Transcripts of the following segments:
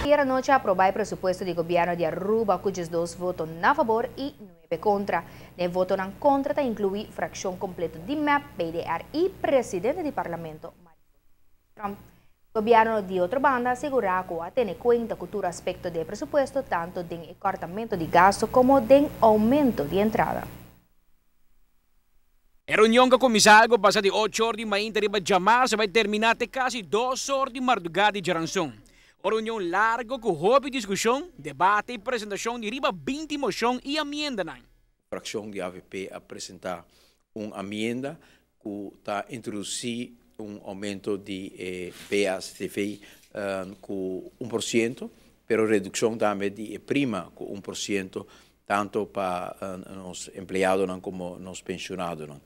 Ayera nochi a aproba e presupuesto di gobierno di Aruba cu 12 voto na fabor y 9 contra. Den votonan contra ta inclui fraccion completo di MEP, PDR y presidente di parlamento Trump. Gobierno di otro banda a asegura cu a tene cuenta cu tur aspecto di presupuesto, tanto den cortamento di gasto como den aumento di entrada. E reunion cu a cuminsa algo pasa di 8 or di mainta riba diamars a bay termina te casi 2 or di marduga di diaranson. Un reunion largo cu hopi discusion, debate y presentacion di riba 20 mocion y amiendanan. Fraccion di AVP a presenta un amienda cu ta introduci un aumento di BAZV cu 1%, pero reduccion tambe di prima cu 1%, tanto pa nos empleadonan como nos pensionadonan.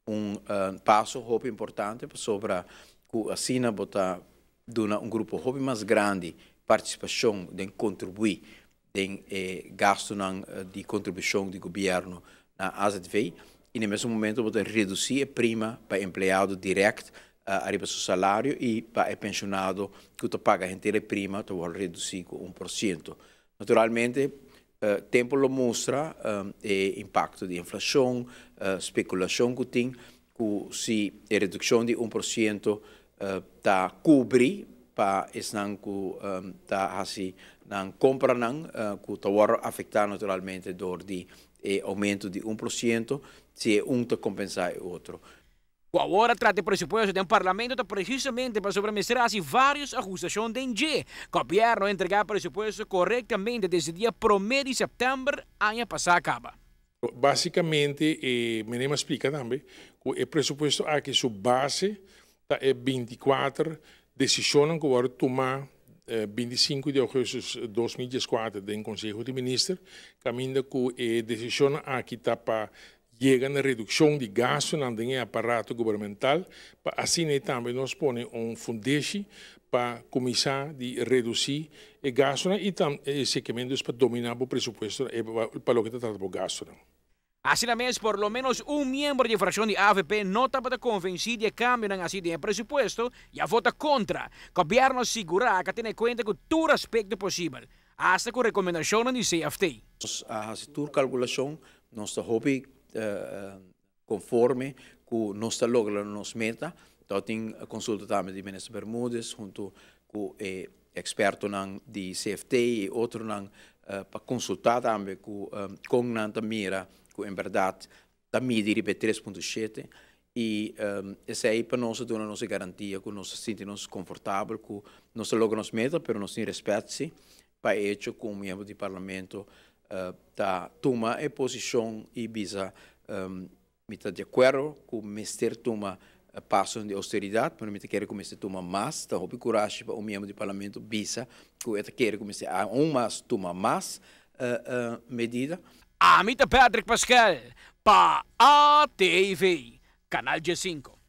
Un paso hopi importante pasobra cu asina bo ta duna un grupo hopi mas grandi participacion den contribui den gastonan di contribucion di gobierno na AZV y na mesun momento bo ta reduci e prima pa empleado direct ariba su salario y pa e pensionado cu ta paga henter e prima ta wordo reduci cu 1%. Naturalmente, tempo lo mustra e impacto di inflacion, speculacion cu tin, cu si e reduccion di 1% ta cubri pa esnan cu ta haci nan compranan cu ta wordo afecta naturalmente door di e aumento di 1%, si e un ta compensa e otro. Awor trata e presupuesto den parlamento ta precisamente pasobra mester haci varios ahustacion den dje. Gobierno a entrega e presupuesto corectamente desde dia 1 di september aña pasa caba. Basicamente, mi a splica tambe cu e presupuesto aki su base ta e 24 decision cu a tuma 25 di augustus di 2014 den Conseho di Minister, caminda cu e decision aki ta pa yega na reduccion di gasto den aparato gubernamental, pa asina tambe nos pone un fundeshi pa cuminsa di reduci e gasto y tambe segmento pa domina e presupuesto pa loke ta trata e gasto. Asina mes, por lo menos un miembro di fraccion di AVP no tabata convenci di cambio asina di presupuesto y a vota contra. Gobierno a sigura cu a tene cuenta cu tur aspecto posibel, hasta cu recomendacion di CFT. A tur calculacion, nos ta hopi conforme cu nos ta logra nos meta. Anto tin consulta tambe di minister Bermudez hunto cu e expertonan di CFT y otronan pa consulta tambe cu nan ta mira cu en berdad ta midi riba 3.7 y esey pa nos duna nos garantia cu nos ta sinti nos comfortabel cu nos ta logra nos meta, pero nos tin respet si pa hecho cu miembro di parlamento ta tuma e posicion y bisa mi ta di acuerdo cu mester tuma paso di austeridad, pero mi ta kere cu mester tuma mas. Ta hopi courage pa un miembro di parlamento bisa cu ta kere cu mester un mas tuma mas medida. Ami ta Patrick Pascal pa ATV, Canal G5.